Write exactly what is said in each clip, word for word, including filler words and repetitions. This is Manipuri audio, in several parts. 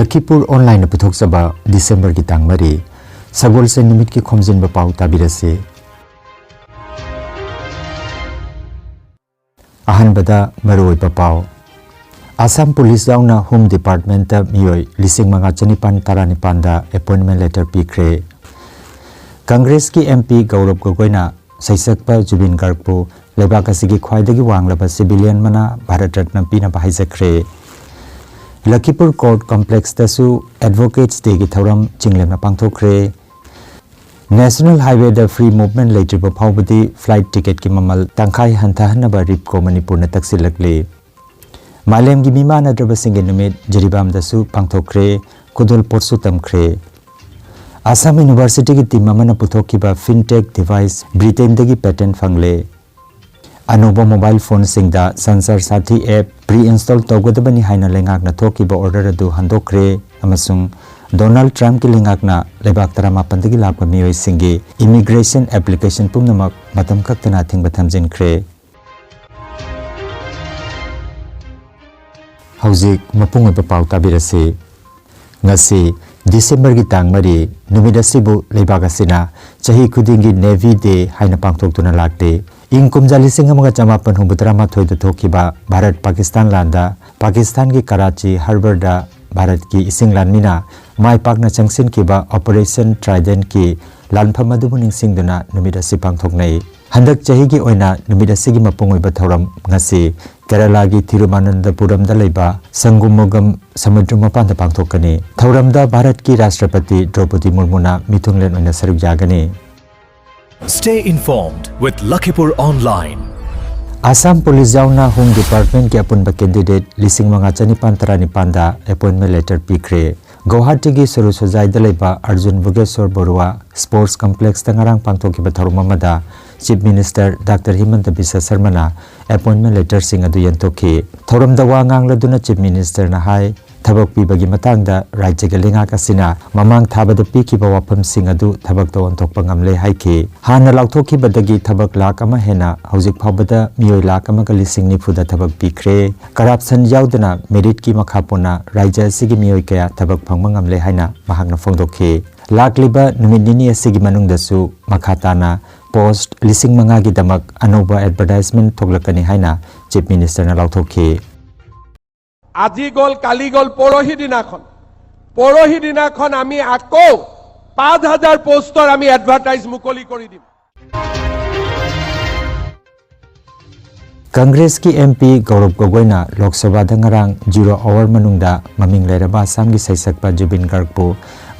ꯂꯈꯤꯄꯨꯔ ꯑꯣꯟꯂꯥꯏꯟꯅ ꯄꯨꯊꯣꯛꯆꯕ ꯗꯤꯁꯦꯝꯕꯔꯒꯤ ꯇꯥꯡ ꯃꯔꯤ, ꯁꯒꯣꯜꯁꯦꯟ ꯅꯨꯃꯤꯠꯀꯤ ꯈꯣꯝꯖꯤꯟꯕ ꯄꯥꯎ ꯇꯥꯕꯤꯔꯁꯤ꯫ ꯑꯍꯥꯟꯕꯗ ꯃꯔꯨꯑꯣꯏꯕ ꯄꯥꯎ꯫ ꯑꯁꯥꯝ ꯄꯨꯂꯤꯁ ꯌꯥꯎꯅ ꯍꯣꯝ ꯗꯤꯄꯥꯔꯠꯃꯦꯟꯠꯇ ꯃꯤꯑꯣꯏ ꯂꯤꯁꯤꯡ ꯃꯉꯥ ꯆꯅꯤꯄꯥꯟ ꯇꯔꯥꯅꯤꯄꯥꯟꯗ ꯑꯦꯄꯣꯏꯟꯃꯦꯟꯠ ꯂꯦꯇꯔ ꯄꯤꯈ꯭ꯔꯦ꯫ ꯀꯪꯒ꯭ꯔꯦꯁꯀꯤ ꯑꯦꯝ ꯄꯤ ꯒꯧꯔꯕ ꯒꯣꯒꯣꯏꯅ ꯁꯩꯁꯛꯄ ꯖꯨꯕꯤꯟ ꯒꯥꯔꯒꯄꯨ ꯂꯩꯕꯥꯛ ꯑꯁꯤꯒꯤ ꯈ꯭ꯋꯥꯏꯗꯒꯤ ꯋꯥꯡꯂꯕ ꯁꯤꯚꯤꯂꯤꯌꯟ ꯃꯅꯥ ꯚꯥꯔꯠ ꯔꯠꯅ ꯄꯤꯅꯕ ꯍꯥꯏꯖꯈ꯭ꯔꯦ꯫ ꯂꯈꯤꯄꯨꯔ ꯀꯣꯔꯠ ꯀꯣꯝꯄ꯭ꯂꯦꯛꯁꯇꯁꯨ ꯑꯦꯗꯚꯣꯀꯦꯠꯁ ꯗꯦꯒꯤ ꯊꯧꯔꯝ ꯆꯤꯡꯂꯦꯝꯅ ꯄꯥꯡꯊꯣꯛꯈ꯭ꯔꯦ꯫ ꯅꯦꯁꯅꯦꯜ ꯍꯥꯏꯋꯦꯗ ꯐ꯭ꯔꯤ ꯃꯨꯚꯃꯦꯟꯠ ꯂꯩꯇ꯭ꯔꯤꯕ ꯐꯥꯎꯕꯗꯤ ꯐ꯭ꯂꯥꯏꯠ ꯇꯤꯀꯦꯠꯀꯤ ꯃꯃꯜ ꯇꯪꯈꯥꯏ ꯍꯟꯊꯍꯟꯅꯕ ꯔꯤꯞꯀꯣ ꯃꯅꯤꯄꯨꯔꯅ ꯇꯛꯁꯤꯜꯂꯛꯂꯤ꯫ ꯃꯥꯂꯦꯝꯒꯤ ꯃꯤꯃꯥꯟꯅꯗ꯭ꯔꯕꯁꯤꯡꯒꯤ ꯅꯨꯃꯤꯠ ꯖꯤꯔꯤꯕꯥꯝꯗꯁꯨ ꯄꯥꯡꯊꯣꯛꯈ꯭ꯔꯦ, ꯈꯨꯗꯣꯜꯄꯣꯠꯁꯨ ꯇꯝꯈ꯭ꯔꯦ꯫ ꯑꯁꯥꯝ ꯌꯨꯅꯤꯚꯔꯁꯤꯇꯤꯒꯤ ꯇꯤꯝ ꯑꯃꯅ ꯄꯨꯊꯣꯛꯈꯤꯕ ꯐꯤꯟꯇꯦꯛ ꯗꯤꯚꯥꯏꯁ ꯕ꯭ꯔꯤꯇꯦꯟꯗꯒꯤ ꯄꯦꯇꯦꯟꯠ ꯐꯪꯂꯦ꯫ ꯑꯅꯧꯕ ꯃꯣꯕꯥꯏꯜ ꯐꯣꯟꯁꯤꯡꯗ ꯁꯟꯆꯥꯔ ꯁꯥꯊꯤ ꯑꯦꯞ ꯄ꯭ꯔꯤ ꯏꯟꯁꯇꯣꯜ ꯇꯧꯒꯗꯕꯅꯤ ꯍꯥꯏꯅ ꯂꯩꯉꯥꯛꯅ ꯊꯣꯛꯈꯤꯕ ꯑꯣꯔꯗꯔ ꯑꯗꯨ ꯍꯟꯗꯣꯛꯈ꯭ꯔꯦ ꯑꯃꯁꯨꯡ ꯗꯣꯅꯥꯜꯗ ꯇ꯭ꯔꯝꯞꯀꯤ ꯂꯩꯉꯥꯛꯅ ꯂꯩꯕꯥꯛ ꯇꯔꯥꯃꯥꯄꯟꯗꯒꯤ ꯂꯥꯛꯄ ꯃꯤꯑꯣꯏꯁꯤꯡꯒꯤ ꯏꯃꯤꯒ꯭ꯔꯦꯁꯟ ꯑꯦꯄ꯭ꯂꯤꯀꯦꯁꯟ ꯄꯨꯝꯅꯃꯛ ꯃꯇꯝ ꯀꯛꯇꯅ ꯑꯊꯤꯡꯕ ꯊꯝꯖꯤꯟꯈ꯭ꯔꯦ꯫ ꯍꯧꯖꯤꯛ ꯃꯄꯨꯡ ꯑꯣꯏꯕ ꯄꯥꯎ ꯇꯥꯕꯤꯔꯁꯤ꯫ ꯉꯁꯤ ꯗꯤꯁꯦꯝꯕꯔꯒꯤ ꯇꯥꯡ ꯃꯔꯤ, ꯅꯨꯃꯤꯠ ꯑꯁꯤꯕꯨ ꯂꯩꯕꯥꯛ ꯑꯁꯤꯅ ꯆꯍꯤ ꯈꯨꯗꯤꯡꯒꯤ ꯅꯦꯚꯤ ꯗꯦ ꯍꯥꯏꯅ ꯄꯥꯡꯊꯣꯛꯇꯨꯅ ꯂꯥꯛꯂꯤ꯫ ꯏꯪ ꯀꯨꯝꯖꯥ ꯂꯤꯁꯤꯡ ꯑꯃꯒ ꯆꯃꯥꯄꯟ ꯍꯨꯝꯐꯨꯇꯔꯥꯃꯥꯊꯣꯏꯗ ꯊꯣꯛꯈꯤꯕ ꯚꯥꯔꯠ ꯄꯥꯀꯤꯁꯇꯥꯟ ꯂꯥꯟꯗ ꯄꯥꯀꯤꯁꯇꯥꯟꯒꯤ ꯀꯔꯥꯆꯤ ꯍꯥꯔꯕꯔꯗ ꯚꯥꯔꯠꯀꯤ ꯏꯁꯤꯡ ꯂꯥꯟꯃꯤꯅ ꯃꯥꯏ ꯄꯥꯛꯅ ꯆꯪꯁꯤꯟꯈꯤꯕ ꯑꯣꯄꯔꯦꯁꯟ ꯇ꯭ꯔꯥꯏꯗꯦꯟꯠꯀꯤ ꯂꯥꯟꯐꯝ ꯑꯗꯨꯕꯨ ꯅꯤꯡꯁꯤꯡꯗꯨꯅ ꯅꯨꯃꯤꯠ ꯑꯁꯤ ꯄꯥꯡꯊꯣꯛꯅꯩ꯫ ꯍꯟꯗꯛ ꯆꯍꯤꯒꯤ ꯑꯣꯏꯅ ꯅꯨꯃꯤꯠ ꯑꯁꯤꯒꯤ ꯃꯄꯨꯡ ꯑꯣꯏꯕ ꯊꯧꯔꯝ ꯉꯁꯤ ꯀꯦꯔꯂꯥꯒꯤ ꯊꯤꯔꯨꯃꯅꯟꯗꯄꯨꯔꯝꯗ ꯂꯩꯕ ꯁꯪꯒꯨꯃꯨꯒꯝ ꯁꯃꯨꯗ꯭ꯔ ꯃꯄꯥꯟꯗ ꯄꯥꯡꯊꯣꯛꯀꯅꯤ꯫ ꯊꯧꯔꯝꯗ ꯚꯥꯔꯠꯀꯤ ꯔꯥꯁꯇ꯭ꯔꯄꯇꯤ ꯗ꯭ꯔꯧꯄꯗꯤ ꯃꯨꯔꯃꯨꯅ ꯃꯤꯊꯨꯡꯂꯦꯟ ꯑꯣꯏꯅ ꯁꯔꯨꯛ ꯌꯥꯒꯅꯤ꯫ Stay informed with Lakhipur Online. Assam police ꯌꯥꯎꯅ ꯍꯣꯝ ꯗꯤꯄꯥꯔꯠꯃꯦꯟꯠꯀꯤ ꯑꯄꯨꯟꯕ ꯀꯦꯟꯗꯤꯗꯦꯠ ꯂꯤꯁꯤꯡ ꯃꯉꯥ ꯆꯅꯤꯄꯥꯟ ꯇꯔꯥꯅꯤꯄꯥꯟꯗ ꯑꯦꯄꯣꯏꯟꯃꯦꯟꯠ ꯂꯦꯇꯔ ꯄꯤꯈ꯭ꯔꯦ꯫ ꯒꯧꯍꯥꯇꯤꯒꯤ ꯁꯣꯔꯨ ꯁꯣꯖꯥꯏꯗ ꯂꯩꯕ ꯑꯔꯖꯨꯟ ꯚꯣꯒꯦꯁꯣꯔ ꯕꯣꯔꯨꯋꯥ ꯁ꯭ꯄꯣꯔꯠꯁ ꯀꯝꯄ꯭ꯂꯦꯛꯁꯇ ꯉꯔꯥꯡ ꯄꯥꯡꯊꯣꯛꯈꯤꯕ ꯊꯧꯔꯝ ꯑꯃꯗ ꯆꯤꯐ ꯃꯤꯅꯤꯁꯇꯔ ꯗꯥꯛꯇꯔ ꯍꯤꯃꯟꯇ ꯕꯤꯁ꯭ꯋ ꯁꯔꯃꯅ ꯑꯦꯄꯣꯏꯟꯃꯦꯟꯠ ꯂꯦꯇꯔꯁꯤꯡ ꯑꯗꯨ ꯌꯦꯟꯊꯣꯛꯈꯤ꯫ ꯊꯧꯔꯝꯗ ꯋꯥ ꯉꯥꯡꯂꯗꯨꯅ ꯆꯤꯐ ꯃꯤꯅꯤꯁꯇꯔꯅ ꯍꯥꯏ, ꯊꯕꯛ ꯄꯤꯕꯒꯤ ꯃꯇꯥꯡꯗ ꯔꯥꯖ꯭ꯌꯒꯤ ꯂꯩꯉꯥꯛ ꯑꯁꯤꯅ ꯃꯃꯥꯡ ꯊꯥꯕꯗ ꯄꯤꯈꯤꯕ ꯋꯥꯐꯝꯁꯤꯡ ꯑꯗꯨ ꯊꯕꯛꯇ ꯑꯣꯟꯊꯣꯛꯄ ꯉꯝꯂꯦ ꯍꯥꯏꯈꯤ꯫ ꯍꯥꯟꯅ ꯂꯥꯎꯊꯣꯛꯈꯤꯕꯗꯒꯤ ꯊꯕꯛ ꯂꯥꯈ ꯑꯃ ꯍꯦꯟꯅ ꯍꯧꯖꯤꯛ ꯐꯥꯎꯕꯗ ꯃꯤꯑꯣꯏ ꯂꯥꯈ ꯑꯃꯒ ꯂꯤꯁꯤꯡ ꯅꯤꯐꯨꯗ ꯊꯕꯛ ꯄꯤꯈ꯭ꯔꯦ꯫ ꯀꯔꯞꯁꯟ ꯌꯥꯎꯗꯅ ꯃꯦꯔꯤꯠꯀꯤ ꯃꯈꯥ ꯄꯣꯟꯅ ꯔꯥꯖ꯭ꯌ ꯑꯁꯤꯒꯤ ꯃꯤꯑꯣꯏ ꯀꯌꯥ ꯊꯕꯛ ꯐꯪꯕ ꯉꯝꯂꯦ ꯍꯥꯏꯅ ꯃꯍꯥꯛꯅ ꯐꯣꯡꯗꯣꯛꯈꯤ꯫ ꯂꯥꯛꯂꯤꯕ ꯅꯨꯃꯤꯠ ꯅꯤꯅꯤ ꯑꯁꯤꯒꯤ ꯃꯅꯨꯡꯗꯁꯨ ꯃꯈꯥ ꯇꯥꯅ ꯄꯣꯁ꯭ꯠ ꯂꯤꯁꯤꯡ ꯃꯉꯥꯒꯤꯗꯃꯛ ꯑꯅꯧꯕ ꯑꯦꯗꯚꯔꯇꯥꯏꯖꯃꯦꯟꯠ ꯊꯣꯛꯂꯛꯀꯅꯤ ꯍꯥꯏꯅ ꯆꯤꯐ ꯃꯤꯅꯤꯁꯇꯔꯅ ꯂꯥꯎꯊꯣꯛꯈꯤ꯫ আজি গ'ল, কালি গ'ল, পৰহি দিনাখন, পৰহি দিনাখন আমি আকৌ পাঁচ হাজাৰ পোষ্টৰ আমি এডভাৰটাইজ মুকলি কৰি দিম। ꯀꯪꯒ꯭ꯔꯦꯁꯀꯤ ꯑꯦꯝ ꯄꯤ ꯒꯧꯔꯕ ꯒꯣꯒꯣꯏꯅ ꯂꯣꯛ ꯁꯚꯥꯗ ꯉꯔꯥꯡ ꯖꯤꯔꯣ ꯑꯋꯥꯔ ꯃꯅꯨꯡꯗ ꯃꯃꯤꯡ ꯂꯩꯔꯕ ꯑꯁꯥꯝꯒꯤ ꯁꯩꯁꯛꯄ ꯖꯨꯕꯤꯟ ꯒꯔꯒꯄꯨ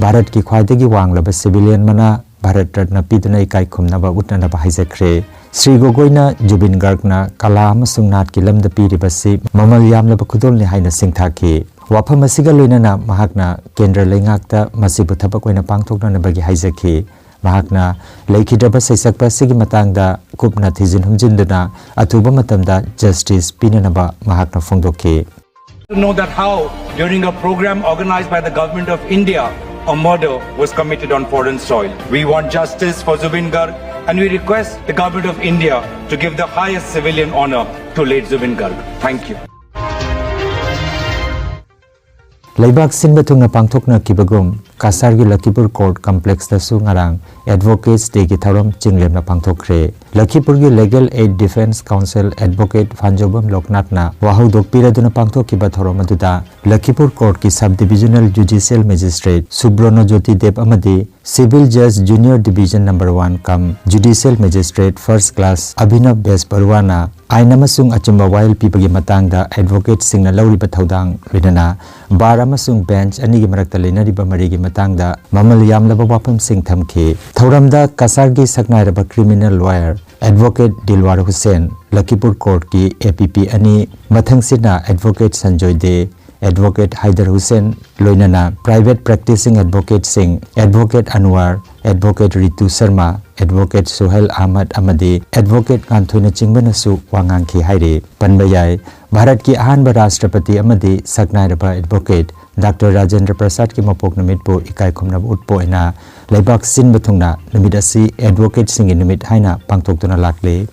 ꯚꯥꯔꯠꯀꯤ ꯈ꯭ꯋꯥꯏꯗꯒꯤ ꯋꯥꯡꯂꯕ ꯁꯤꯚꯤꯂꯤꯌꯟ ꯃꯅꯥ ꯚꯥꯔꯠ ꯔꯠꯅ ꯄꯤꯗꯨꯅ ꯏꯀꯥꯏ ꯈꯨꯝꯅꯕ ꯎꯠꯅꯅꯕ ꯍꯥꯏꯖꯈ꯭ꯔꯦ꯫ ꯁ꯭ꯔꯤ ꯒꯣꯒꯣꯏꯅ ꯖꯨꯕꯤꯟ ꯒꯔꯒꯅ ꯀꯂꯥ ꯑꯃꯁꯨꯡ ꯅꯥꯠꯀꯤ ꯂꯝꯗ ꯄꯤꯔꯤꯕꯁꯤ ꯃꯃꯜ ꯌꯥꯝꯂꯕ ꯈꯨꯗꯣꯜꯅꯤ ꯍꯥꯏꯅ ꯁꯤꯡꯊꯥꯈꯤ꯫ ꯋꯥꯐꯝ ꯑꯁꯤꯒ ꯂꯣꯏꯅꯅ ꯃꯍꯥꯛꯅ ꯀꯦꯟꯗ꯭ꯔ ꯂꯩꯉꯥꯛꯇ ꯃꯁꯤꯕꯨ ꯊꯕꯛ ꯑꯣꯏꯅ ꯄꯥꯡꯊꯣꯛꯅꯅꯕꯒꯤ ꯍꯥꯏꯖꯈꯤ꯫ ꯃꯍꯥꯛꯅ ꯂꯩꯈꯤꯗ꯭ꯔꯕ ꯁꯩꯁꯛꯄ ꯑꯁꯤꯒꯤ ꯃꯇꯥꯡꯗ ꯀꯨꯞꯅ ꯊꯤꯖꯤꯟ ꯍꯨꯝꯖꯤꯟꯗꯨꯅ ꯑꯊꯨꯕ ꯃꯇꯝꯗ ꯖꯁꯇꯤꯁ ꯄꯤꯅꯅꯕ ꯃꯍꯥꯛꯅ ꯐꯣꯡꯗꯣꯛꯈꯤ꯫ To know that how, during a program organized by the Government of India, a murder was committed on foreign soil. We want justice for Zubeen Garg, and we request the Government of India to give the highest civilian honor to late Zubeen Garg. Thank you. ꯂꯩꯕꯥꯛ ꯁꯤꯟꯕ ꯊꯨꯡꯅ ꯄꯥꯡꯊꯣꯛꯅꯈꯤꯕꯒꯨꯝ ꯀꯁꯥꯔꯒꯤ ꯂꯈꯤꯄꯨꯔ ꯀꯣꯔꯠ ꯀꯝꯄ꯭ꯂꯦꯛꯁꯇꯁꯨ ꯉꯔꯥꯡ ꯑꯦꯗꯚꯣꯀꯦꯠꯁ ꯗꯦꯒꯤ ꯊꯧꯔꯝ ꯆꯤꯡꯂꯦꯝꯅ ꯄꯥꯡꯊꯣꯛꯈ꯭ꯔꯦ꯫ ꯂꯈꯤꯄꯨꯔꯒꯤ legal aid defence counsel advocate Phanjoubam ꯂꯣꯛꯅꯥꯊꯅ ꯋꯥꯍꯧꯗꯣꯛ ꯄꯤꯔꯗꯨꯅ ꯄꯥꯡꯊꯣꯛꯈꯤꯕ ꯊꯧꯔꯝ ꯑꯗꯨꯗ ꯂꯈꯤꯄꯨꯔ ꯀꯣꯔꯠꯀꯤ sub divisional judicial magistrate Subronojoti Deb ꯑꯃꯗꯤ ꯁꯤꯚꯤꯜ ꯖꯖ junior division number one cum judicial magistrate first class Abhinaba ꯕꯦꯁ ꯕꯔꯨꯋꯥꯅ ꯑꯥꯏꯟ ꯑꯃꯁꯨꯡ ꯑꯆꯨꯝꯕ ꯋꯥꯌꯦꯜ ꯄꯤꯕꯒꯤ ꯃꯇꯥꯡꯗ ꯑꯦꯗꯚꯣꯀꯦꯠꯁꯤꯡꯅ ꯂꯧꯔꯤꯕ ꯊꯧꯗꯥꯡ, ꯂꯣꯏꯅꯅ ꯕꯥꯔ ꯑꯃꯁꯨꯡ ꯕꯦꯟꯆ ꯑꯅꯤꯒꯤ ꯃꯔꯛꯇ ꯂꯩꯅꯔꯤꯕ ꯃꯔꯤꯒꯤ ꯃꯇꯥꯡꯗ ꯃꯃꯜ ꯌꯥꯝꯂꯕ ꯋꯥꯐꯝꯁꯤꯡ ꯊꯝꯈꯤ꯫ ꯊꯧꯔꯝꯗ ꯀꯁꯥꯔꯒꯤ ꯁꯛꯅꯥꯏꯔꯕ ꯀ꯭ꯔꯤꯃꯤꯅꯦꯜ ꯂꯣꯌꯔ ꯑꯦꯗꯚꯣꯀꯦꯠ ꯗꯤꯜꯋꯥꯔ ꯍꯨꯁꯦꯟ, ꯂꯈꯤꯄꯨꯔ ꯀꯣꯔꯠꯀꯤ ꯑꯦ ꯄꯤ ꯄꯤ ꯑꯅꯤ, ꯃꯊꯪꯁꯤꯠꯅ ꯑꯦꯗꯚꯣꯀꯦꯠ ꯁꯟꯖꯣꯏ ꯗꯦ, ꯑꯦꯗꯚꯣꯀꯦꯠ ꯍꯥꯏꯗꯔ ꯍꯨꯁꯦꯟ, ꯂꯣꯏꯅꯅ private practicing advocateꯁꯤꯡ, ꯑꯦꯗꯚꯣꯀꯦꯠ ꯑꯟꯋꯥꯔ, ꯑꯦꯗꯚꯣꯀꯦꯠ ꯔꯤꯇꯨ ꯁꯔꯃ, ꯑꯦꯗꯚꯣꯀꯦꯠ ꯁꯨꯍꯦꯜ ꯑꯍꯃꯗ ꯑꯃꯗꯤ ꯑꯦꯗꯚꯣꯀꯦꯠ ꯉꯥꯟꯊꯣꯏꯅꯆꯤꯡꯕꯅꯁꯨ ꯋꯥ ꯉꯥꯡꯈꯤ ꯍꯥꯏꯔꯤ꯫ ꯄꯟꯕ ꯌꯥꯏ, ꯚꯥꯔꯠꯀꯤ ꯑꯍꯥꯟꯕ ꯔꯥꯁꯇ꯭ꯔꯄꯇꯤ ꯑꯃꯗꯤ ꯁꯛꯅꯥꯏꯔꯕ ꯑꯦꯗꯚꯣꯀꯦꯠ ꯗꯥꯛꯇꯔ ꯔꯥꯖꯦꯟꯗ꯭ꯔ ꯄ꯭ꯔꯁꯥꯗꯀꯤ ꯃꯄꯣꯛ ꯅꯨꯃꯤꯠꯄꯨ ꯏꯀꯥꯏ ꯈꯨꯝꯅꯕ ꯎꯠꯄ ꯑꯣꯏꯅ ꯂꯩꯕꯥꯛ ꯁꯤꯟꯕ ꯊꯨꯡꯅ ꯅꯨꯃꯤꯠ ꯑꯁꯤ ꯑꯦꯗꯚꯣꯀꯦꯠꯁꯤꯡꯒꯤ ꯅꯨꯃꯤꯠ ꯍꯥꯏꯅ ꯄꯥꯡꯊꯣꯛꯇꯨꯅ ꯂꯥꯛꯂꯤ꯫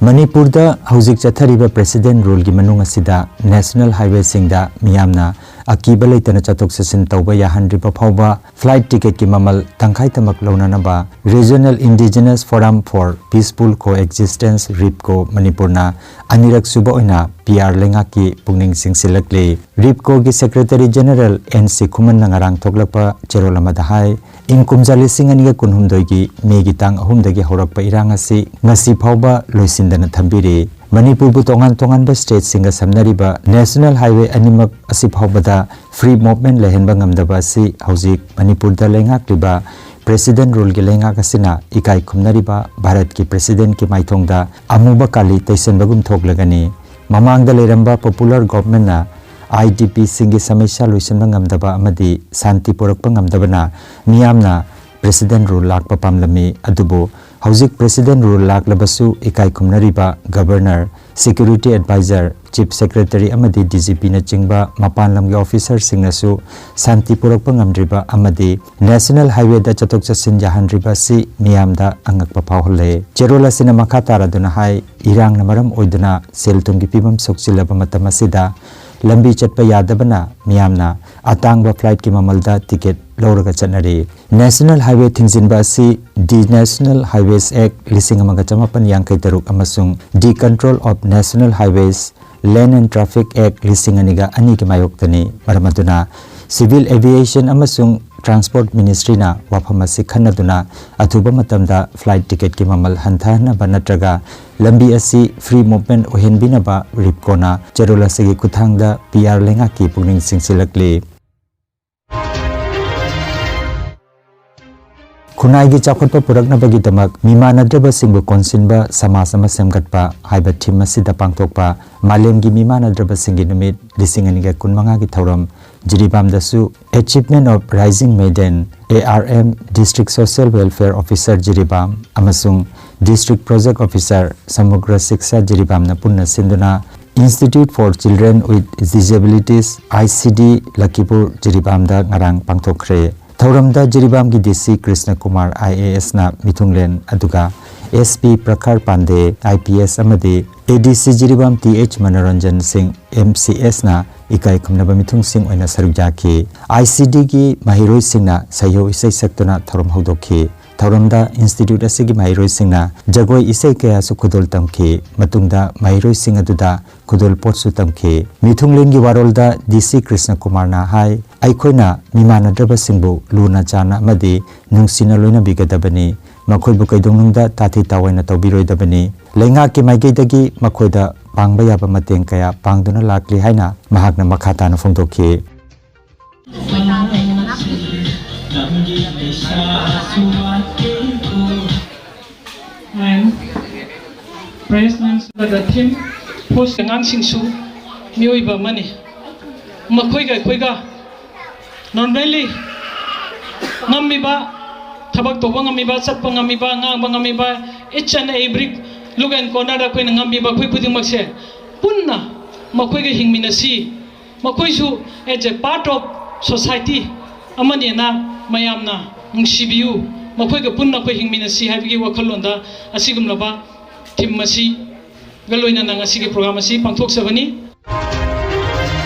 ꯃꯅꯤꯄꯨꯔꯗ ꯍꯧꯖꯤꯛ ꯆꯠꯊꯔꯤꯕ ꯄ꯭ꯔꯦꯁꯤꯗꯦꯟ ꯔꯨꯜꯒꯤ ꯃꯅꯨꯡ ꯑꯁꯤꯗ ꯅꯦꯁꯅꯦꯜ ꯍꯥꯏꯋꯦꯁꯤꯡꯗ ꯃꯤꯌꯥꯝꯅ ꯑꯀꯤꯕ ꯂꯩꯇꯅ ꯆꯠꯊꯣꯛ ꯆꯠꯁꯤꯟ ꯇꯧꯕ ꯌꯥꯍꯟꯗ꯭ꯔꯤꯕ ꯐꯥꯎꯕ ꯐ꯭ꯂꯥꯏꯠ ꯇꯤꯀꯦꯠꯀꯤ ꯃꯃꯜ ꯇꯪꯈꯥꯏ ꯇꯃꯛ ꯂꯧꯅꯅꯕ Regional Indigenous Forum for Peaceful Coexistence, Repco, ꯃꯅꯤꯄꯨꯔꯅ ꯑꯅꯤꯔꯛ ꯁꯨꯕ ꯑꯣꯏꯅ ꯄꯤ ꯑꯥꯔ ꯂꯩꯉꯥꯛꯀꯤ ꯄꯨꯛꯅꯤꯡ ꯆꯤꯡꯁꯤꯜꯂꯛꯂꯤ꯫ ꯔꯤꯞꯀꯣꯒꯤ ꯁꯦꯀ꯭ꯔꯦꯇꯔꯤ ꯖꯦꯅꯔꯦꯜ ꯑꯦꯟ ꯁꯤꯈꯨꯃꯟꯅ ꯉꯔꯥꯡ ꯊꯣꯛꯂꯛꯄ ꯆꯦꯔꯣꯜ ꯑꯃꯗ ꯍꯥꯏ, ꯏꯪ ꯀꯨꯝꯖꯥ ꯂꯤꯁꯤꯡ ꯑꯅꯤꯒ ꯀꯨꯟꯍꯨꯝꯗꯣꯏꯒꯤ ꯃꯦꯒꯤ ꯇꯥꯡ ꯑꯍꯨꯝꯗꯒꯤ ꯍꯧꯔꯛꯄ ꯏꯔꯥꯡ ꯑꯁꯤ ꯉꯁꯤ ꯐꯥꯎꯕ ꯂꯣꯏꯁꯤꯟꯗꯅ ꯊꯝꯕꯤꯔꯤ꯫ ꯃꯅꯤꯄꯨꯔꯕꯨ ꯇꯣꯉꯥꯟ ꯇꯣꯉꯥꯟꯕ ꯁ꯭ꯇꯦꯠꯁꯤꯡꯒ ꯁꯝꯅꯔꯤꯕ ꯅꯦꯁꯅꯦꯜ ꯍꯥꯏꯋꯦ ꯑꯅꯤꯃꯛ ꯑꯁꯤ ꯐꯥꯎꯕꯗ ꯐ꯭ꯔꯤ ꯃꯨꯚꯃꯦꯟꯠ ꯂꯩꯍꯟꯕ ꯉꯝꯗꯕ ꯑꯁꯤ ꯍꯧꯖꯤꯛ ꯃꯅꯤꯄꯨꯔꯗ ꯂꯩꯉꯥꯛꯂꯤꯕ ꯄ꯭ꯔꯦꯁꯤꯗꯦꯟ ꯔꯨꯜꯒꯤ ꯂꯩꯉꯥꯛ ꯑꯁꯤꯅ ꯏꯀꯥꯏ ꯈꯨꯝꯅꯔꯤꯕ ꯚꯥꯔꯠꯀꯤ ꯄ꯭ꯔꯦꯁꯤꯗꯦꯟꯠꯀꯤ ꯃꯥꯏꯊꯣꯡꯗ ꯑꯃꯨꯕ ꯀꯥꯂꯤ ꯇꯩꯁꯟꯕꯒꯨꯝ ꯊꯣꯛꯂꯒꯅꯤ꯫ ꯃꯃꯥꯡꯗ ꯂꯩꯔꯝꯕ ꯄꯣꯄꯨꯂꯔ ꯒꯣꯚꯔꯟꯃꯦꯟꯠꯅ ꯑꯥꯏ ꯗꯤ ꯄꯤꯁꯤꯡꯒꯤ ꯁꯃꯁ꯭ꯌꯥ ꯂꯣꯏꯁꯤꯟꯕ ꯉꯝꯗꯕ ꯑꯃꯗꯤ ꯁꯥꯟꯇꯤ ꯄꯨꯔꯛꯄ ꯉꯝꯗꯕꯅ ꯃꯤꯌꯥꯝꯅ ꯄ꯭ꯔꯦꯁꯤꯗꯦꯟ ꯔꯨꯜ ꯂꯥꯛꯄ ꯄꯥꯝꯂꯝꯃꯤ꯫ ꯑꯗꯨꯕꯨ ꯍꯧꯖꯤꯛ ꯄ꯭ꯔꯦꯁꯤꯗꯦꯟ ꯔꯨꯜ ꯂꯥꯛꯂꯕꯁꯨ ꯏꯀꯥꯏ ꯈꯨꯝꯅꯔꯤꯕ governor, security adviser, chief secretary ꯑꯃꯗꯤ ꯗꯤ ꯖꯤ ꯄꯤꯅꯆꯤꯡꯕ ꯃꯄꯥꯟ ꯂꯝꯒꯤ ꯑꯣꯐꯤꯁꯔꯁꯤꯡꯅꯁꯨ ꯁꯥꯟꯇꯤ ꯄꯨꯔꯛꯄ ꯉꯝꯗ꯭ꯔꯤꯕ ꯑꯃꯗꯤ ꯅꯦꯁꯅꯦꯜ ꯍꯥꯏꯋꯦꯗ ꯆꯠꯊꯣꯛ ꯆꯠꯁꯤꯟ ꯌꯥꯍꯟꯗ꯭ꯔꯤꯕ ꯑꯁꯤ ꯃꯤꯌꯥꯝꯗ ꯑꯉꯛꯄ ꯐꯥꯎꯍꯜꯂꯦ꯫ ꯆꯦꯔꯣꯜ ꯑꯁꯤꯅ ꯃꯈꯥ ꯇꯥꯔꯗꯨꯅ ꯍꯥꯏ, ꯏꯔꯥꯡꯅ ꯃꯔꯝ ꯑꯣꯏꯗꯨꯅ ꯁꯦꯜ ꯊꯨꯝꯒꯤ ꯐꯤꯕꯝ ꯁꯣꯛꯆꯤꯜꯂꯕ ꯃꯇꯝ ꯑꯁꯤꯗ ꯂꯝꯕꯤ ꯆꯠꯄ ꯌꯥꯗꯕꯅ ꯃꯤꯌꯥꯝꯅ ꯑꯇꯥꯡꯕ ꯐ꯭ꯂꯥꯏꯠꯀꯤ ꯃꯃꯜꯗ ꯇꯤꯀꯦꯠ ꯂꯧꯔꯒ ꯆꯠꯅꯔꯤ꯫ ꯅꯦꯁꯅꯦꯜ ꯍꯥꯏꯋꯦ ꯊꯤꯡꯖꯤꯟꯕ ꯑꯁꯤ ꯗꯤ ꯅꯦꯁꯅꯦꯜ ꯍꯥꯏꯋꯦꯁ ꯑꯦꯛ ꯂꯤꯁꯤꯡ ꯑꯃꯒ ꯆꯃꯥꯄꯟ ꯌꯥꯡꯈꯩ ꯇꯔꯨꯛ ꯑꯃꯁꯨꯡ ꯗꯤ ꯀꯟꯇ꯭ꯔꯣꯜ ꯑꯣꯐ ꯅꯦꯁꯅꯦꯜ ꯍꯥꯏꯋꯦꯁ, ꯂꯦꯟ ꯑꯦꯟ ꯇ꯭ꯔꯥꯐꯤꯛ ꯑꯦꯛ ꯂꯤꯁꯤꯡ ꯑꯅꯤꯒ ꯑꯅꯤꯒꯤ ꯃꯥꯌꯣꯛꯇꯅꯤ꯫ ꯃꯔꯝ ꯑꯗꯨꯅ ꯁꯤꯚꯤꯜ ꯑꯦꯚꯤꯌꯦꯁꯟ ꯑꯃꯁꯨꯡ ꯇ꯭ꯔꯥꯟꯁꯄꯣꯔꯠ ꯃꯤꯅꯤꯁꯇ꯭ꯔꯤꯅ ꯋꯥꯐꯝ ꯑꯁꯤ ꯈꯟꯅꯗꯨꯅ ꯑꯊꯨꯕ ꯃꯇꯝꯗ ꯐ꯭ꯂꯥꯏꯠ ꯇꯤꯀꯦꯠꯀꯤ ꯃꯃꯜ ꯍꯟꯊꯍꯟꯅꯕ ꯅꯠꯇ꯭ꯔꯒ ꯂꯝꯕꯤ ꯑꯁꯤ ꯐ꯭ꯔꯤ ꯃꯨꯚꯃꯦꯟꯠ ꯑꯣꯏꯍꯟꯕꯤꯅꯕ ꯔꯤꯞꯀꯣꯅ ꯆꯦꯔꯣꯜ ꯑꯁꯤꯒꯤ ꯈꯨꯠꯊꯥꯡꯗ ꯄꯤ ꯑꯥꯔ ꯂꯩꯉꯥꯛꯀꯤ ꯄꯨꯛꯅꯤꯡ ꯆꯤꯡꯁꯤꯜꯂꯛꯂꯤ꯫ ꯈꯨꯟꯅꯥꯏꯒꯤ ꯆꯥꯎꯈꯠꯄ ꯄꯨꯔꯛꯅꯕꯒꯤꯗꯃꯛ ꯃꯤꯃꯥꯟꯅꯗ꯭ꯔꯕꯁꯤꯡꯕꯨ ꯀꯣꯟꯁꯤꯟꯕ ꯁꯃꯥꯖ ꯑꯃ ꯁꯦꯝꯒꯠꯄ ꯍꯥꯏꯕ ꯊꯤꯝ ꯑꯁꯤꯗ ꯄꯥꯡꯊꯣꯛꯄ ꯃꯥꯂꯦꯝꯒꯤ ꯃꯤꯃꯥꯟꯅꯗ꯭ꯔꯕꯁꯤꯡꯒꯤ ꯅꯨꯃꯤꯠ ꯂꯤꯁꯤꯡ ꯑꯅꯤꯒ ꯀꯨꯟꯃꯉꯥꯒꯤ ꯊꯧꯔꯝ ꯖꯤꯔꯤꯕꯥꯝꯗꯁꯨ Achievement of Rising Maiden, A R M, District Social Welfare Officer Jiribam ꯑꯃꯁꯨꯡ District Project Officer ꯁꯃꯨꯒ꯭ꯔ ꯁꯤꯛꯁꯥ ꯖꯤꯔꯤꯕꯥꯝꯅ ꯄꯨꯟꯅ ꯁꯤꯟꯗꯨꯅ Institute for Children with Disabilities, I C D, ꯂꯈꯤꯄꯨꯔ ꯖꯤꯔꯤꯕꯥꯝꯗ ꯉꯔꯥꯡ ꯄꯥꯡꯊꯣꯛꯈ꯭ꯔꯦ꯫ ꯊꯧꯔꯝꯗ ꯖꯤꯔꯤꯕꯥꯝꯒꯤ D C Krishna Kumar I A S ꯅ ꯃꯤꯊꯨꯡꯂꯦꯟ, ꯑꯗꯨꯒ S P ꯄ꯭ꯔꯈꯥꯔ Pandey I P S ꯑꯃꯗꯤ A D C Jiribam T H Manoranjan ꯁꯤꯡ M C S ꯅ ꯏꯀꯥꯏ ꯈꯨꯝꯅꯕ ꯃꯤꯊꯨꯡꯁꯤꯡ ꯑꯣꯏꯅ ꯁꯔꯨꯛ ꯌꯥꯈꯤ꯫ I C D ꯒꯤ ꯃꯍꯩꯔꯣꯏꯁꯤꯡꯅ ꯁꯩꯍꯧ ꯏꯁꯩ ꯁꯛꯇꯨꯅ ꯊꯧꯔꯝ ꯍꯧꯗꯣꯛꯈꯤ꯫ ꯊꯧꯔꯝꯗ institute ꯑꯁꯤꯒꯤ ꯃꯍꯩꯔꯣꯏꯁꯤꯡꯅ ꯖꯒꯣꯏ ꯏꯁꯩ ꯀꯌꯥꯁꯨ ꯈꯨꯗꯣꯜ ꯇꯝꯈꯤ꯫ ꯃꯇꯨꯡꯗ ꯃꯍꯩꯔꯣꯏꯁꯤꯡ ꯑꯗꯨꯗ ꯈꯨꯗꯣꯜ ꯄꯣꯠꯁꯨ ꯇꯝꯈꯤ꯫ ꯃꯤꯊꯨꯡꯂꯦꯟꯒꯤ ꯋꯥꯔꯣꯜꯗ D C ꯀ꯭ꯔꯤꯁꯅ ꯀꯨꯃꯥꯔꯅ ꯍꯥꯏ, ꯑꯩꯈꯣꯏꯅ ꯃꯤꯃꯥꯟꯅꯗ꯭ꯔꯕꯁꯤꯡꯕꯨ ꯂꯨꯅ ꯆꯥꯟꯅ ꯑꯃꯗꯤ ꯅꯨꯡꯁꯤꯅ ꯂꯣꯏꯅꯕꯤꯒꯗꯕꯅꯤ꯫ ꯃꯈꯣꯏꯕꯨ ꯀꯩꯗꯧꯅꯨꯡꯗ ꯇꯥꯊꯤ ꯇꯥꯑꯣꯏꯅ ꯇꯧꯕꯤꯔꯣꯏꯗꯕꯅꯤ꯫ ꯂꯩꯉꯥꯛꯀꯤ ꯃꯥꯏꯀꯩꯗꯒꯤ ꯃꯈꯣꯏꯗ ꯄꯥꯡꯕ ꯌꯥꯕ ꯃꯇꯦꯡ ꯀꯌꯥ ꯄꯥꯡꯗꯨꯅ ꯂꯥꯛꯂꯤ ꯍꯥꯏꯅ ꯃꯍꯥꯛꯅ ꯃꯈꯥ ꯇꯥꯅ ꯐꯣꯡꯗꯣꯛꯈꯤ꯫ And praise ꯅꯪ ꯁꯤꯗ ꯊꯤꯝ ꯄꯣꯁ ꯑꯉꯥꯡꯁꯤꯡꯁꯨ ꯃꯤꯑꯣꯏꯕ ꯑꯃꯅꯤ꯫ ꯃꯈꯣꯏꯒ ꯑꯩꯈꯣꯏꯒ normally ꯉꯝꯃꯤꯕ, ꯊꯕꯛ ꯇꯧꯕ ꯉꯝꯃꯤꯕ, ꯆꯠꯄ ꯉꯝꯃꯤꯕ, ꯉꯥꯡꯕ ꯉꯝꯃꯤꯕ, each and every look and corner ꯗ ꯑꯩꯈꯣꯏꯅ ꯉꯝꯃꯤꯕ ꯑꯩꯈꯣꯏ ꯈꯨꯗꯤꯡꯃꯛꯁꯦ ꯄꯨꯟꯅ ꯃꯈꯣꯏꯒ ꯍꯤꯡꯃꯤꯟꯅꯁꯤ꯫ ꯃꯈꯣꯏꯁꯨ as a part of society ꯑꯃꯅꯦꯅ ꯃꯌꯥꯝꯅ ꯅꯨꯡꯁꯤꯕꯤꯌꯨ꯫ ꯃꯈꯣꯏꯒ ꯄꯨꯟꯅ ꯑꯩꯈꯣꯏ ꯍꯤꯡꯃꯤꯟꯅꯁꯤ ꯍꯥꯏꯕꯒꯤ ꯋꯥꯈꯜꯂꯣꯟꯗ ꯑꯁꯤꯒꯨꯝꯂꯕ ꯊꯤꯝ ꯑꯁꯤꯒ ꯂꯣꯏꯅꯅ ꯉꯁꯤꯒꯤ program ꯑꯁꯤ ꯄꯥꯡꯊꯣꯛꯆꯕꯅꯤ꯫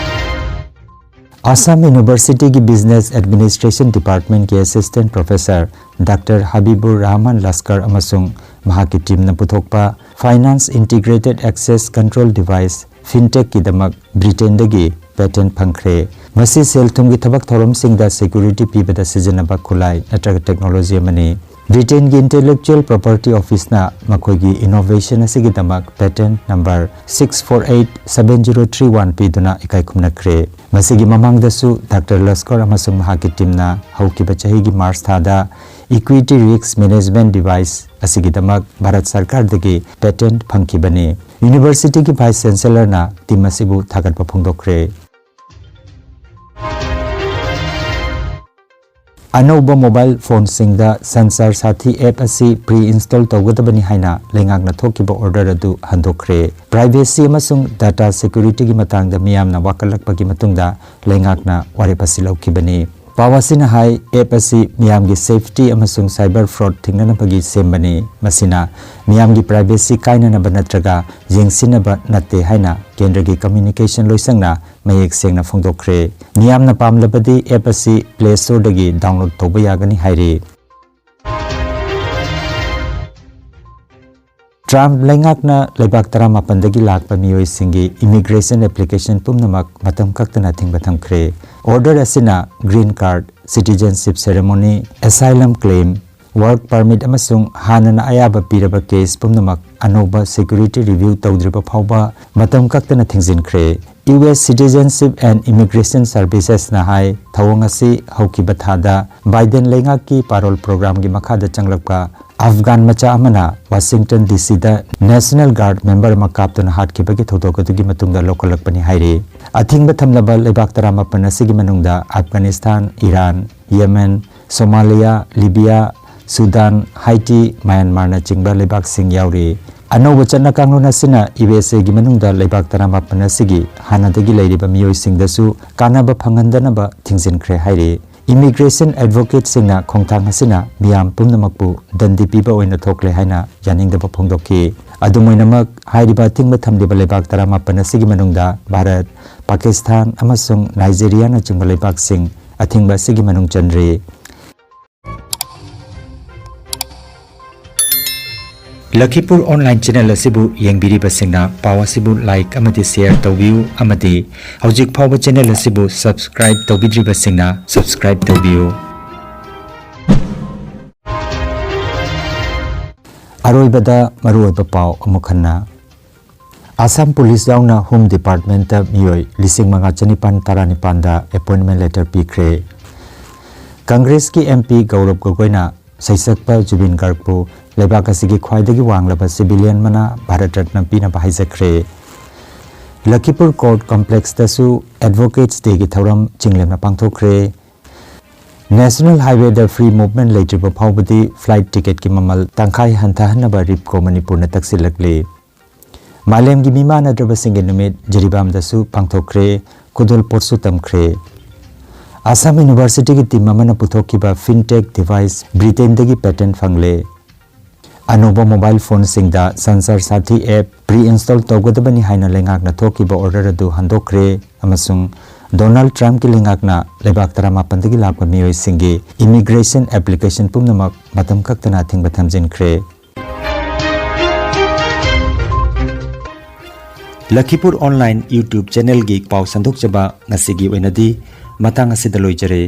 Assam University ꯒꯤ Business Administration Department ꯀꯤ Assistant Professor Doctor ꯍꯕꯤꯕꯨꯔ Rahman Lashkar ꯑꯃꯁꯨꯡ ꯃꯍꯥꯛꯀꯤ team ꯅ ꯄꯨꯊꯣꯛꯄ Finance Integrated Access Control Device, fintech ꯀꯤꯗꯃꯛ Britain ꯗꯒꯤ patent ꯐꯪꯈ꯭ꯔꯦ꯫ ꯃꯁꯤ ꯁꯦꯜ ꯊꯨꯝꯒꯤ ꯊꯕꯛ ꯊꯧꯔꯝꯁꯤꯡꯗ security ꯄꯤꯕꯗ ꯁꯤꯖꯤꯟꯅꯕ ꯈꯨꯠꯂꯥꯏ ꯅꯠꯇ꯭ꯔꯒ technology ꯑꯃꯅꯤ꯫ Britain ꯒꯤ Intellectual Property Office ꯅ ꯃꯈꯣꯏꯒꯤ innovation ꯑꯁꯤꯒꯤꯗꯃꯛ patent number six four eight seven zero three one ꯄꯤꯗꯨꯅ ꯏꯀꯥꯏ ꯈꯨꯝꯅꯈ꯭ꯔꯦ꯫ ꯃꯁꯤꯒꯤ ꯃꯃꯥꯡꯗꯁꯨ Doctor ꯂꯁꯀꯔ ꯑꯃꯁꯨꯡ ꯃꯍꯥꯛꯀꯤ team ꯅ ꯍꯧꯈꯤꯕ ꯆꯍꯤꯒꯤ March ꯊꯥꯗ Equity Risk Management Device ꯑꯁꯤꯒꯤꯗꯃꯛ ꯚꯥꯔꯠ ꯁꯔꯀꯥꯔꯗꯒꯤ patent ꯐꯪꯈꯤꯕꯅꯤ꯫ Universityꯒꯤ Vice Chancellorꯅ team ꯑꯁꯤꯕꯨ ꯊꯥꯒꯠꯄ ꯐꯣꯡꯗꯣꯛꯈ꯭ꯔꯦ꯫ ꯑꯅꯧꯕ mobile phoneꯁꯤꯡꯗ Sansar Saathi app ꯑꯁꯤ pre-install ꯇꯧꯒꯗꯕꯅꯤ ꯍꯥꯏꯅ ꯂꯩꯉꯥꯛꯅ ꯊꯣꯛꯈꯤꯕ order ꯑꯗꯨ ꯍꯟꯗꯣꯛꯈ꯭ꯔꯦ꯫ Privacy ꯑꯃꯁꯨꯡ data securityꯒꯤ ꯃꯇꯥꯡꯗ ꯃꯤꯌꯥꯝꯅ ꯋꯥꯀꯠꯂꯛꯄꯒꯤ ꯃꯇꯨꯡꯗ ꯂꯩꯉꯥꯛꯅ ꯋꯥꯔꯦꯞ ꯑꯁꯤ ꯂꯧꯈꯤꯕꯅꯤ꯫ ꯄꯥꯎ ꯑꯁꯤꯅ ꯍꯥꯏ, app ꯑꯁꯤ ꯃꯤꯌꯥꯝꯒꯤ safety ꯑꯃꯁꯨꯡ cyber fraud ꯊꯤꯡꯅꯅꯕꯒꯤ ꯁꯦꯝꯕꯅꯤ꯫ ꯃꯁꯤꯅ ꯃꯤꯌꯥꯝꯒꯤ privacy ꯀꯥꯏꯅꯅꯕ ꯅꯠꯇ꯭ꯔꯒ ꯌꯦꯡꯁꯤꯟꯅꯕ ꯅꯠꯇꯦ ꯍꯥꯏꯅ ꯀꯦꯟꯗ꯭ꯔꯒꯤ communication ꯂꯣꯏꯁꯪꯅ ꯃꯌꯦꯛ ꯁꯦꯡꯅ ꯐꯣꯡꯗꯣꯛꯈ꯭ꯔꯦ꯫ ꯃꯤꯌꯥꯝꯅ ꯄꯥꯝꯂꯕꯗꯤ app ꯑꯁꯤ Play Storeꯗꯒꯤ download ꯇꯧꯕ ꯌꯥꯒꯅꯤ ꯍꯥꯏꯔꯤ꯫ ꯇ꯭ꯔꯝꯞ ꯂꯩꯉꯥꯛꯅ ꯂꯩꯕꯥꯛ ꯇꯔꯥꯃꯥꯄꯟꯗꯒꯤ ꯂꯥꯛꯄ ꯃꯤꯑꯣꯏꯁꯤꯡꯒꯤ immigration application ꯄꯨꯝꯅꯃꯛ ꯃꯇꯝ ꯀꯛꯇꯅ ꯊꯤꯡꯕ ꯊꯝꯈ꯭ꯔꯦ꯫ Order ꯑꯁꯤꯅ green card, citizenship ceremony, asylum claim, work permit ꯑꯃꯁꯨꯡ ꯍꯥꯟꯅꯅ ꯑꯌꯥꯕ ꯄꯤꯔꯕ case ꯄꯨꯝꯅꯃꯛ ꯑꯅꯧꯕ security review ꯇꯧꯗ꯭ꯔꯤꯕ ꯐꯥꯎꯕ ꯃꯇꯝ ꯀꯛꯇꯅ ꯊꯤꯡꯖꯤꯟꯈ꯭ꯔꯦ꯫ U S Citizenship and Immigration Servicesꯅ ꯍꯥꯏ, ꯊꯧꯑꯣꯡ ꯑꯁꯤ ꯍꯧꯈꯤꯕ ꯊꯥꯗ ꯕꯥꯏꯗꯦꯟ ꯂꯩꯉꯥꯛꯀꯤ parole programꯒꯤ ꯃꯈꯥꯗ ꯆꯪꯂꯛꯄ ꯑꯐꯒꯥꯟ ꯃꯆꯥ ꯑꯃꯅ Washington D Cꯗ National Guard member ꯑꯃ ꯀꯥꯞꯇꯨꯅ ꯍꯥꯠꯈꯤꯕꯒꯤ ꯊꯧꯗꯣꯛ ꯑꯗꯨꯒꯤ ꯃꯇꯨꯡꯗ ꯂꯧꯈꯠꯂꯛꯄꯅꯤ ꯍꯥꯏꯔꯤ꯫ ꯑꯊꯤꯡꯕ ꯊꯝꯂꯕ ꯂꯩꯕꯥꯛ ꯇꯔꯥꯃꯥꯄꯟ ꯑꯁꯤꯒꯤ ꯃꯅꯨꯡꯗ Afghanistan, Iran, Yemen, Somalia, Libya, Sudan, Haiti, ꯃ꯭ꯌꯥꯟꯃꯥꯔꯅꯆꯤꯡꯕ ꯂꯩꯕꯥꯛꯁꯤꯡ ꯌꯥꯎꯔꯤ꯫ ꯑꯅꯧꯕ ꯆꯠꯅ ꯀꯥꯡꯂꯣꯟ ꯑꯁꯤꯅ U S Aꯒꯤ ꯃꯅꯨꯡꯗ ꯂꯩꯕꯥꯛ ꯇꯔꯥꯃꯥꯄꯟ ꯑꯁꯤꯒꯤ ꯍꯥꯟꯅꯗꯒꯤ ꯂꯩꯔꯤꯕ ꯃꯤꯑꯣꯏꯁꯤꯡꯗꯁꯨ ꯀꯥꯟꯅꯕ ꯐꯪꯍꯟꯗꯅꯕ ꯊꯤꯡꯖꯤꯟꯈ꯭ꯔꯦ ꯍꯥꯏꯔꯤ꯫ Immigration advocateꯁꯤꯡꯅ ꯈꯣꯡꯊꯥꯡ ꯑꯁꯤꯅ ꯃꯤꯌꯥꯝ ꯄꯨꯝꯅꯃꯛꯄꯨ ꯗꯟꯗꯤ ꯄꯤꯕ ꯑꯣꯏꯅ ꯊꯣꯛꯂꯦ ꯍꯥꯏꯅ ꯌꯥꯅꯤꯡꯗꯕ ꯐꯣꯡꯗꯣꯛꯈꯤ꯫ ꯑꯗꯨꯝ ꯑꯣꯏꯅꯃꯛ, ꯍꯥꯏꯔꯤꯕ ꯑꯊꯤꯡꯕ ꯊꯝꯂꯤꯕ ꯂꯩꯕꯥꯛ ꯇꯔꯥꯃꯥꯄꯟ ꯑꯁꯤꯒꯤ ꯃꯅꯨꯡꯗ ꯚꯥꯔꯠ, ꯄꯥꯀꯤꯁꯇꯥꯟ ꯑꯃꯁꯨꯡ ꯅꯥꯏꯖꯦꯔꯤꯌꯥꯅꯆꯤꯡꯕ ꯂꯩꯕꯥꯛꯁꯤꯡ ꯑꯊꯤꯡꯕ ꯑꯁꯤꯒꯤ ꯃꯅꯨꯡ ꯆꯟꯔꯤ꯫ ꯂꯈꯤꯄꯨꯔ online channel ꯑꯁꯤꯕꯨ ꯌꯦꯡꯕꯤꯔꯤꯕꯁꯤꯡꯅ ꯄꯥꯎ ꯑꯁꯤꯕꯨ like ꯑꯃꯗꯤ share ꯇꯧꯕꯤꯌꯨ ꯑꯃꯗꯤ ꯍꯧꯖꯤꯛ ꯐꯥꯎꯕ channel ꯑꯁꯤꯕꯨ subscribe ꯇꯧꯕꯤꯗ꯭ꯔꯤꯕꯁꯤꯡꯅ subscribe ꯇꯧꯕꯤꯌꯨ꯫ ꯑꯔꯣꯏꯕꯗ ꯃꯔꯨꯑꯣꯏꯕ ꯄꯥꯎ ꯑꯃꯨꯛ ꯍꯟꯅ꯫ ꯑꯁꯥꯝ ꯄꯨꯂꯤꯁ ꯌꯥꯎꯅ Home Departmentꯇ ꯃꯤꯑꯣꯏ ꯂꯤꯁꯤꯡ ꯃꯉꯥ ꯆꯅꯤꯄꯥꯟ ꯇꯔꯥꯅꯤꯄꯥꯟꯗ appointment letter ꯄꯤꯈ꯭ꯔꯦ꯫ ꯀꯪꯒ꯭ꯔꯦꯁꯀꯤ M P ꯒꯧꯔꯕ ꯒꯣꯒꯣꯏꯅ ꯁꯩꯁꯛꯄ ꯖꯨꯕꯤꯟ ꯒꯥꯔꯒꯄꯨ ꯂꯩꯕꯥꯛ ꯑꯁꯤꯒꯤ ꯈ꯭ꯋꯥꯏꯗꯒꯤ ꯋꯥꯡꯂꯕ civilian ꯃꯅꯥ ꯚꯥꯔꯠ ꯔꯠꯅ ꯄꯤꯅꯕ ꯍꯥꯏꯖꯈ꯭ꯔꯦ꯫ ꯂꯈꯤꯄꯨꯔ court complexꯇꯁꯨ Advocates Dayꯒꯤ ꯊꯧꯔꯝ ꯆꯤꯡꯂꯦꯝꯅ ꯄꯥꯡꯊꯣꯛꯈ꯭ꯔꯦ꯫ National Highwayꯗ free movement ꯂꯩꯇ꯭ꯔꯤꯕ ꯐꯥꯎꯕꯗꯤ flight ticketꯀꯤ ꯃꯃꯜ ꯇꯪꯈꯥꯏ ꯍꯟꯊꯍꯟꯅꯕ ꯔꯤꯞꯀꯣ ꯃꯅꯤꯄꯨꯔꯅ ꯇꯛꯁꯤꯜꯂꯛꯂꯤ꯫ ꯃꯥꯂꯦꯝꯒꯤ ꯃꯤꯃꯥꯟꯅꯗ꯭ꯔꯕꯁꯤꯡꯒꯤ ꯅꯨꯃꯤꯠ ꯖꯤꯔꯤꯕꯥꯝꯗꯁꯨ ꯄꯥꯡꯊꯣꯛꯈ꯭ꯔꯦ, ꯈꯨꯗꯣꯜꯄꯣꯠꯁꯨ ꯇꯝꯈ꯭ꯔꯦ꯫ ꯑꯁꯥꯝ ꯌꯨꯅꯤꯚꯔꯁꯤꯇꯤꯒꯤ team ꯑꯃꯅ ꯄꯨꯊꯣꯛꯈꯤꯕ fintech device Britainꯗꯒꯤ patent ꯐꯪꯂꯦ꯫ ꯑꯅꯧꯕ mobile phoneꯁꯤꯡꯗ Sansar Saathi app pre-install ꯇꯧꯒꯗꯕꯅꯤ ꯍꯥꯏꯅ ꯂꯩꯉꯥꯛꯅ ꯊꯣꯛꯈꯤꯕ order ꯑꯗꯨ ꯍꯟꯗꯣꯛꯈ꯭ꯔꯦ ꯑꯃꯁꯨꯡ ꯗꯣꯅꯥꯜꯗ ꯇ꯭ꯔꯝꯞꯀꯤ ꯂꯩꯉꯥꯛꯅ ꯂꯩꯕꯥꯛ ꯇꯔꯥꯃꯥꯄꯟꯗꯒꯤ ꯂꯥꯛꯄ ꯃꯤꯑꯣꯏꯁꯤꯡꯒꯤ immigration application ꯄꯨꯝꯅꯃꯛ ꯃꯇꯝ ꯀꯛꯇꯅ ꯑꯊꯤꯡꯕ ꯊꯝꯖꯤꯟꯈ꯭ꯔꯦ꯫ ꯂꯈꯤꯄꯨꯔ online YouTube channelꯒꯤ ꯄꯥꯎ ꯁꯟꯗꯣꯛꯆꯕ ꯉꯁꯤꯒꯤ ꯑꯣꯏꯅꯗꯤ ꯃꯇꯥꯡ ꯑꯁꯤꯗ ꯂꯣꯏꯖꯔꯦ꯫